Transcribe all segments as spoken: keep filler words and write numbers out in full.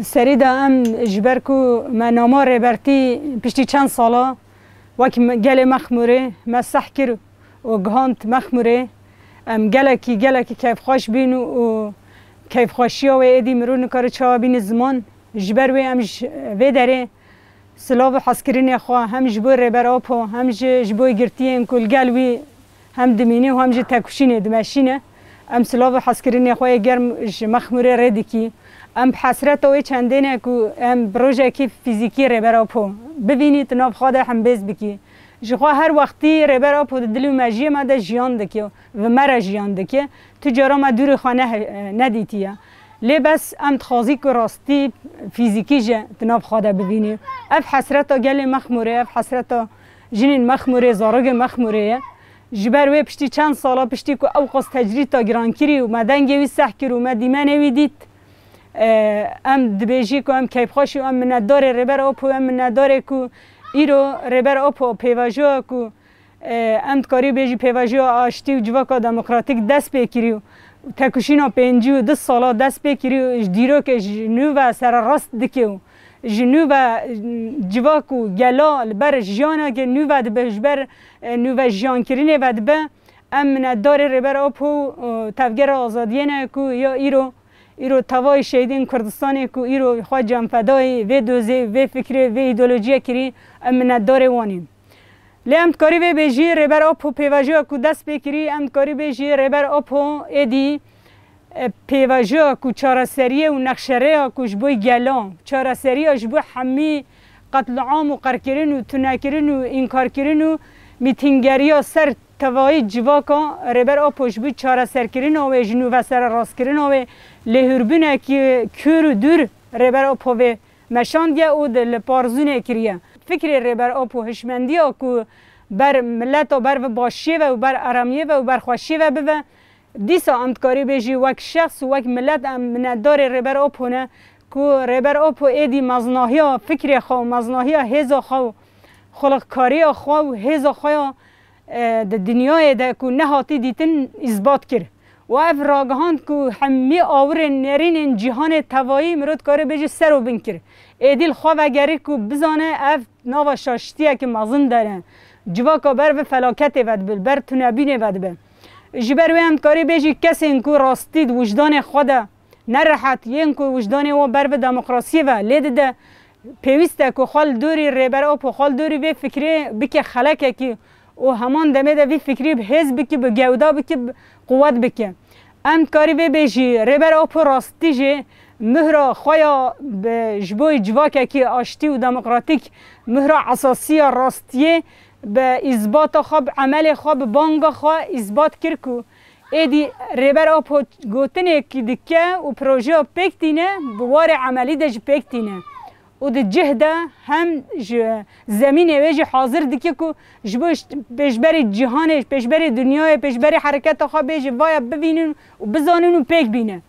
Serî de em ji ber ku me nama Rêbertî piştî çend sala wek me, gelê Mexmûrê me seh kir û gihand Mexmûrê, em gelekî, gelekî keyfxweş bîn û, û keyfxweşiya wê êdî mirov nikare çawa bîne ziman. Ji ber wê em ji vê derê silav û hezkirinê xwe hem ji bo Rêber Apo hem jî ji bo girtiyên ku li gel wî hem dimîne û hem jî têkoşînê dimeşîne. Em silav û hezkirinê xwe yê germ ji Mexmûrê rê dikî. Em bi hesreta wê çendê ne ku em bi rojekî fîzîkî Rêber Apo bivînî, di nav xwe de hembêz bikî. Ji xwe her wextî Rêber Apo di dil û mejiyê me de jiyan dike, bi me re jiyan dike. Tu cara me dûrê xwe ne, nedîtiye. Lê bes em dixwazî ku rastî fîzîkî jî di nav xwe de bivînî. Ev hesreta gelê Mexmûrê, ev hesreta jinên Mexmûrê, zarokê Mexmûrê ye. Ji ber wê piştî çend sala, piştî ku ewqas tecrîta girankirî û me dengê wî seh kir û me dîmenê wî dît, e, em dibêjî ku em keyfxweş û em minetdarê Rêber Apo, em minetdarê ku îro Rêber Apo pêvajoya ku, e, em dikarî bêjî pêvajoya aştî û civaka demokratîk dest pê kirî û têkoşîna pêncî û du sala dest pê kirî û ji dîrokê ji nû ve sererast dike û ji nû ve civak û gela li ber jiyaneke nû ve dibe, ji ber, e, nû ve jiyankirinê ve dibe. Em minetdarê Rêber Apo û Tevgera Azadiyê ne ku ya îro, îro tevayê şehîdên Kurdistanê ku îro xwe canfedayê vê dozê, vê fikrê, vê îdeolojiyê kirî, em minetdarê wan in. Lê em dikarî vê bêjî Rêber Apo pêvajoya ku dest pê kirî, em dikarî bêjî Rêber Apo êdî, e, pêvajoya ku çareseriyê û nexşerêya ku ji bo gela, çareseriya ji bo hemî qetliam û qirkirin û tunekirin û înkarkirin û mîtîngeriya ser tevayî civaka Rêber Apo ji bo çareserkirina wê, ji nû ve sererastkirina wê, lêhûrbûnekî kûr û dûr Rêber Apo vê meşandiye û di li parzûnê kiriye. Fikrê Rêber Apo hişmendiya ku ber mileta ber bi başiyê ve û ber aramiyê ve û ber xweşiyê ve bibe, dîsa em dikarî bêjî wek şexs û wek milet em minetdarê Rêber Apo ne ku Rêber Apo êdî meznahiya fikrê xwe û meznahiya hêza xwe û xulixkariya xwe û hêza xwe ya, e, di dinyayê de ku nehatî dîtin îsbat kir. Û ev ragihand ku hemî awirên nerînên cîhanê tevayî mirov dikare bêje ser û bin kir. Êdî li xwe vegerî ku bizane ev nava şaştiyeke mezin de ne. Civaka ber bi felaketê ve dibe, ber tunebînê ve dibe. Ji ber wê em dikarî bêjî kesên ku rastî di wijdanê xwe de nerehet, yên ku wijdanê wan ber bi demokrasiyê ve lê dide, pêwîst e ku xwe li dorî Rêber Apo, xwe li dorî vê fikrê bike xelekekî û heman demê de vî fikrî bi hêz bike, bi gewda bike, bi quwet bike. Em dikarî vê bêjî, Rêber Apo rastî jî mihra xwe ya bi, ji bo civakekî aştî û demokratîk, mihra esasî ya rastiyê bi îzbata xwe, bi emelê xwe, bi banga xwe îzbat kir ku êdî Rêber Apo gotinekî dike û projeya pêk tîne, bi warê emelî de jî pêk tîne. Û di cih de hem ji zemînê wê jî hazir dike ku ji bo pêşberî cîhanê, pêşberî dinyayê, pêşberî hereketa xwe bêje vaya bivînin û bizanin û pêk bîne.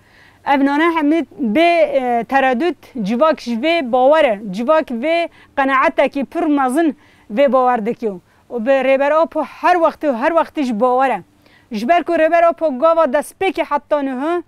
Ev nane hemî bê, e, teredût civak ji vê bawer e. Civak vê qenaetekî pir mezin vê bawer dike û bi Rêber Apo her wextê û her wextê ji bawer e. Ji ber ku Rêber Apo gava destpêkê heta niha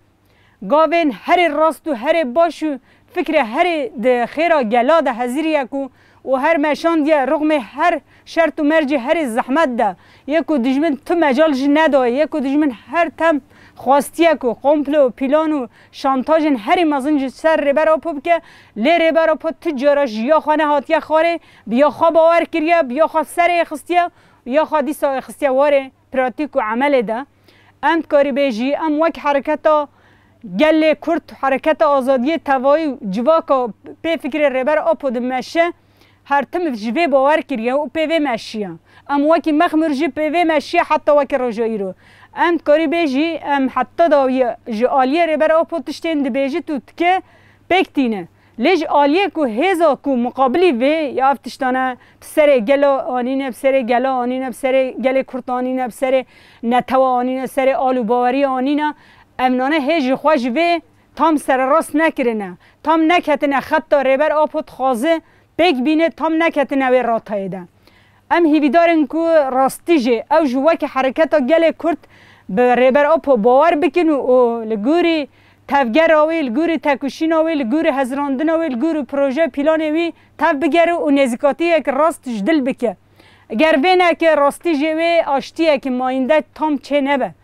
gavên herê rast û herê baş û fikrê herê di xêra gela de hezirî ye ku û her meşandiye rixmê her şert û mercê herê zehmet de ye ku dijmin tu mecal jî nedaye, ye ku dijmin her tem xwestiye ku komplo, pîlan û şantajên herî mezin ji ser Rêber Apo bike, lê Rêber Apo tu cara ji ya xwe nehatiye xwarê, bi ya xwe bawer kiriye, bi ya xwe serê xistiye, ya xwe dîsa xistiye warê pratîk û emelê de. Em dikarî bêjî, em wek hereketa gelê Kurd, hereketa azadiyê tevayî civaka pê fikrê Rêber Apo dimeşe, her tim ji vê bawer kiriye û pê vê meşiye. Em wekî Mexmûr jî pê vê meşiye heta weke roja îro. Em dikarî bêjî, em heta dawiyê ji aliyê Rêber Apo tiştên dibêjit û dike pêk tîne. Lê ji aliyê ku hêza ku muqabilî vê ya ev tiştane bi serê gela anîne, bi serê gela anîne, bi serê gelê Kurd anîne, bi serê netewa anîne, serê al û baweriya anîne, ev nane hê ji xwe ji vê tam sererast nekirine, tam neketine xeta Rêber Apo dixwaze pêk bîne, tam neketine wê ratayê de. Em hîvîdar in ku rastî jî ew ji weke hereketa gelê Kurd bi Rêber Apo bawer bikin û, û li gorî tevgera wî, li gorî tekuşîna wî, li gorî hezirandina wî, li gorî proje, planê wî tev bigere û nêzîkatiyek rast ji dil bike. Ger vê neke, rastî jê wê aştiyekî mayînde tam çê nebe.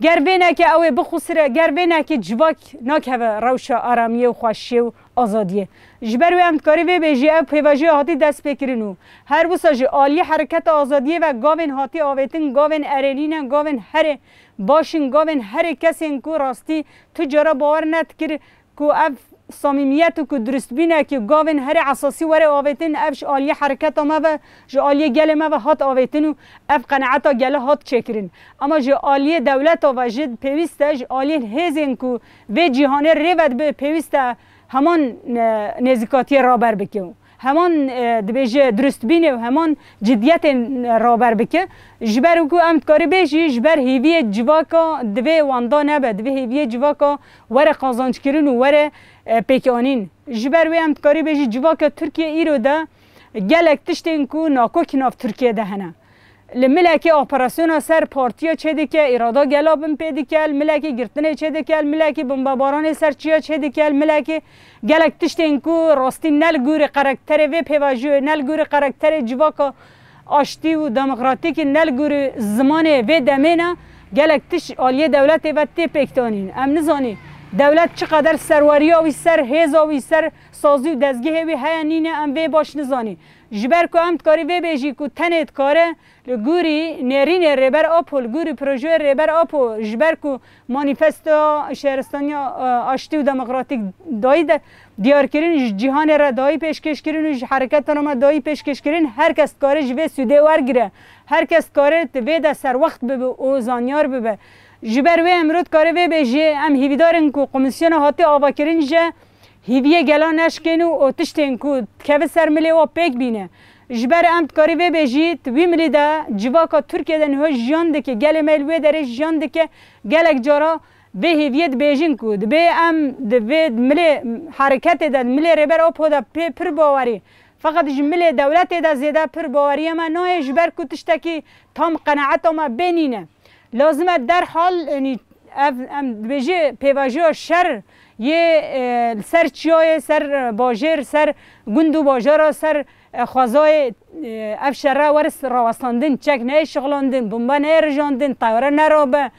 Ger vê neke, ew ê bixusire, ger vê neke, civak nakeve rewşa aramiyê û xweşiyê û azadiyê. Ji ber wê em dikarî vê bêjî, ev pêvajoya hatî destpêkirin û her wisa ji aliyê hereketa azadiyê ve gavên hatî avêtin, gavên erênî ne, gavên herê baş in, gavên herê kesên ku rastî tu cara bawer nedikir ku ev samîmiyet û ku durustbînekî gavên herê esasî were avêtin, ev ji aliyê hereketa me ve, ji aliyê gelê me ve hat avêtin û ev qenaeta gele hat çêkirin. Ama ji aliyê dewleta ve jî pêwîst e, ji aliyê hêzên ku vê cîhanê rê ve dibe pêwîst e heman, e, nêzîkatiyê raber bike û heman, e, dibêje durustbînê û heman cidiyetên, e, raber bike. Ji ber ku em dikarî bêjî, ji ber hêviyê civaka divê wanda nebe, divê hêviyê civaka were qazançkirin û were, e, pêkanîn. Ji ber wê em dikarî bêjî civaka Tirkiye îro de gelek tiştên ku nakokî nav Tirkiye de hene. Li milekê operasyona ser partiya çêdike, îrada gela bin pê dike, li milekê girtinê çêdike, li milekê bombebaranê ser çiya çêdike, li milekê gelek tiştên ku rastî ne li gorî karakterê vê pêvajoyê, ne li gorî karakterê civaka aştî û demokratîkî, ne li gorî zimanê vê demê ne, gelek tişt aliyê dewletê ve tê pêkdanîn. Em nizanî dewlet çiqeder serweriya wî ser, hêza wî ser, sazî û dezgehê wî heye nîne, em vê baş nizanî. Ji ber ku em dikarî vê bêjî ku tenê dikare li gorî nêrînê Rêber Apo, li gorî projeya Rêber Apo, ji ber ku manîfestoya Şehristaniya, e, Aştî û Demokratîk dayî de diyarkirin, ji cîhanê re dayî pêşkêşkirin û ji hereketa me dayî pêşkêşkirin, her kes dikare ji vê sûdê wergire. Her kes dikare di vê de serwext bibe û zanyar bibe. Ji ber wê em îro dikare vê bêjê, em hîvîdar in ku komîsyona hatî avakirin jî hîviyê gela neşkên û, û tiştên ku dikeve ser milê wa pêk bîne. Ji ber em dikarî vê bêjî, di wî milî de civaka Tirkiye de niha jiyan dike, gelê me li wê derê jiyan dike, gelek cara vê hêviyê dibêjin ku dibê em di vê milê hereketê de, di milê Rêber Apo de pê pir bawerî. Feqet ji milê dewletê de zêde pir baweriyê me nayê, ji ber ku tiştekî tam qenaeta me bê nîne. Lazim e derhal, yanî ev, em dibêjî pêvajoya şer yê, e, li ser çiyayê, ser, e, bajêr, ser gund û bajara, ser, e, xwezayê, e, ev şere were rawestandin, çek neyê şixlandin, bombe neyê rijandin, teyare nerabe.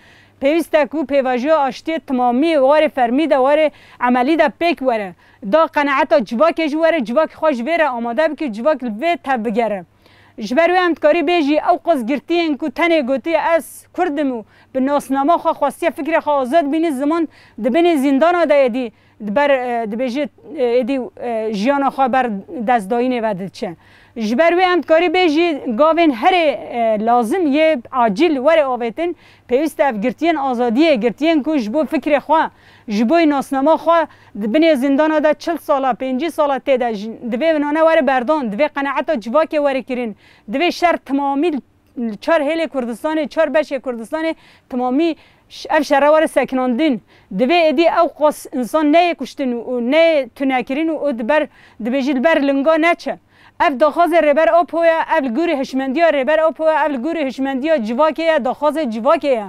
Pêwîst e ku pêvajoya aştiyê timamî warê fermî de, warê emelî de pêk were. Da qenaeta civakê jî were, civakê xwe ji vê re amade bike, civak li vê tev bigere. Ji ber wê em dikarî bêjî, ew qas girtiyên ku tenê gotiye ez Kurd im û bi nasnama xwe xwestiye fikrê xwe azad bînî, ziman di binê zîndana de êdî di ber, e, dibêjî, e, êdî, e, jiyana xwe ber destdayînê ve diçe. Ji ber wê em dikarî bêjî, gavên herê, e, lazim yê acîl were avêtin, pêwîst e ev girtiyên azadiyê, girtiyên ku ji bo fikrê xwe, ji bo nasnama xwe di binê zîndana de çil sala, pêncî sala tê de ji, di vê binane were berdan, divê qenaeta civakê were kirin, divê şer timamî li çar hêlê Kurdistanê, çar beşê Kurdistanê timamî ş-, ev şere were sekinandin. Divê êdî ew qas însan neyê kuştin û neyê tunekirin û, û di ber, dibêjî li ber linga neçe. Ev daxwazê Rêber Apo ye, ev li gorî hişmendiya Rêber Apo ye, ev li gorî hişmendiya civakê ye, daxwazê civakê ye.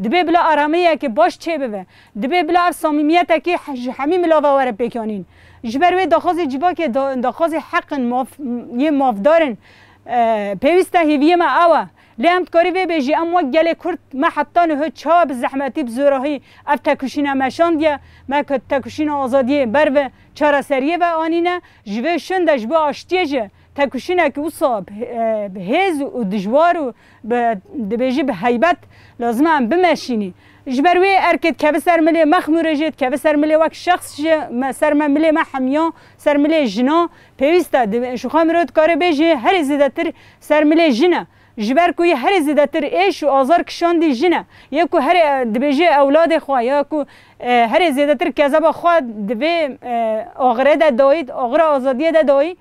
Dibê bila aramiyekê baş çêbibe. Dibê bila ev samîmiyetekî he-, ji hemî milava were pêkanîn. Ji ber wê daxwazê civakê da-, daxwazê heq in, maf-, yê mafdar in. E, pêwîst e hêviyê me ew e. Lê em dikarî vê bêjî, em wek gelê Kurd, me heta niha çawa bi zehmetî, bi zorahî ev tekuşîne meşandiye, me ke-, tekuşîna azadiyê ber ve çareseriyê ve anîne, ji vê şûn de ji bo aştiyê jî tekuşînekî wisa bi, e, bi hêz û dijwar û bi, dibêjî bi heybet lazim e em bimeşînî. Ji ber wê erkê dikeve ser milê Mexmûrê jî, dikeve ser milê wek şexs jî, me, ser me milê me hemiya, ser milê jina pêwîst e. Di-, ji xwe mirov dikare bêjê herî zêdetir ser milê jin e. Ji ber ku yê herî zêdetir êş û azar kişandî jin e. Yê ku herê, e, dibêje ewladê xwe, ya ku, e, herê zêdetir kezeba xwe di vê, e, axirê de dayî, axira azadiyê de dayî,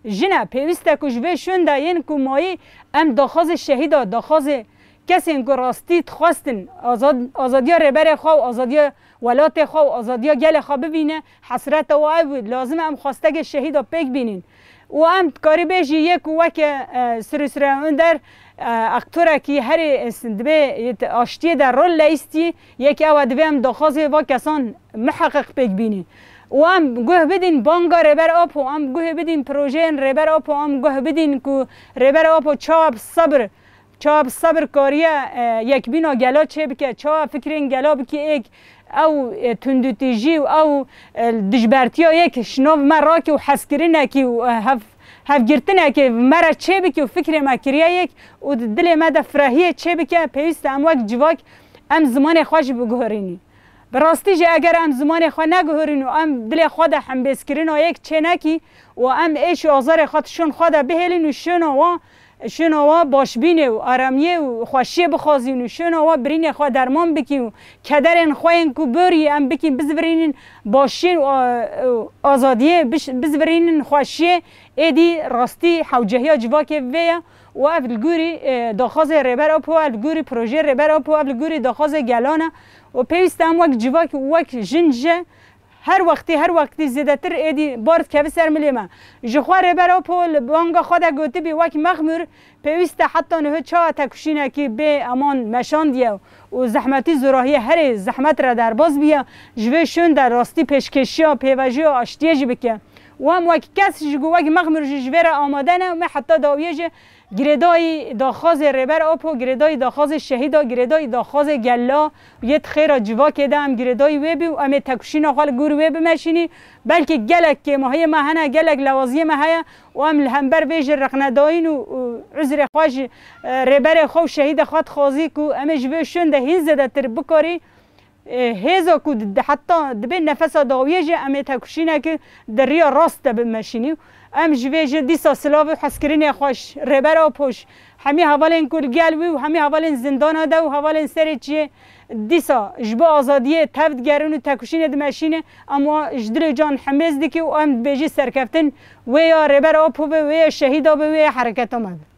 jin e. Pêwîst e ku ji vê şûn de yên ku mayî em daxwazê şehîda, daxwazê Kesên ku rastî dixwestin azad-, azadiya rêberê xwe û azadiya welatê xwe û azadiya gelê xwe bibîne, hesreta wan ev bû. Lazim e em xwestegê şehîda pêk bînin. Û em dikarî bêjî yê ku weke, e, Sirûsre Önder, e, aktorekî herê, e, dibê, e, aştiyê de rol leyîstî, yek ew e, divê em daxwazê va kesan miheqeq pêk bînin. Û em guh bidin banga Rêber Apo, em guh bidin projeyên Rêber Apo, em guh bidin ku Rêber Apo çawa bi sebir, çawa bi sebir kariye, e, yekbîna gela çêbike, çawa fikrên gela bikî êk, ew, e, tundûtîjî û ew, e, dijbertiya yek ji nav me rake û hezkirinekî û, e, hev-, hevgirtinekê me re çêbike û fikrê me kiriye yek û di dilê me de firehiyê çêbike, pêwîst e em wek civak em zimanê xwe jî biguherînî. Bi rastî jî eger em zimanê xwe neguherîn û em dilê xwe de hembêzkirina yek çênekî û em êş û azarê xwe di şûn xwe de bihêlin û şûna wan, şûna wan başbînê û aramiyê û xweşiyê bixwazîn û şûna wan birînê xwe derman bikîn û kederên xwe yên ku borî em bikîn bizivirînin başiyê û a-, û azadiyê biş-, bizivirînin xweşiyê, êdî rastî hewcehiya civakê vê ye. Û ev li gorî, e, daxwazê Rêber Apo, ev li gorî projeyê Rêber Apo, ev li gorî daxwazê gelan e. Û pêwîst e em wek civak û wek jin jî her wextî, her wextî zêdetir êdî bar dikeve ser milê me. Ji xwe Rêber Apo li banga xwe de gotibî, wek mexmûr pêwîst e heta niha çawa têkoşînekî bê eman meşandiye û zehmetî zorahiyê herê zehmet re derbas biye, ji vê şûn de rastî pêşkêşiya pêvajoya aştiyê jî bike. Û em wek kes jî ku wek mexmûr jî ji vê re amade ne, me heta dawiyê jî girêdayî daxwazê Rêber Apo, girêdayî daxwazê şehîda, girêdayî daxwazê gela yê di xêra civakê de em girêdayî wê bî û em ê têkoşîna xwe li gor wê bimeşînî. Belkî gelek kêmahiyê me hene, gelek lewaziyê me heye û em li hember vê jî reqnedayîn û, û uzrê xwe ji, e, rêberê xwe û şehîdê xwe dixwazî ku em ê ji vê şûn de hîn zêdetir bikarî, e, hêza ku di, di heta dibê nefesa dawiyê jî em ê têkoşîneke di riya rast de bimeşînî. Em ji vê jî dîsa silav û hezkirinê xwe ji Rêber Apo, ji hemî hevalên ku li gel wî û hemî hevalên zindana de û hevalên serê çiyê dîsa ji bo azadiyê tev digerin û têkoşînê dimeşîne, em wan ji dilê can hemêz dikî û em dibêjî serkeftin wê ya Rêber Apo be, wê ya şehîda be, wê ya hereketa me be.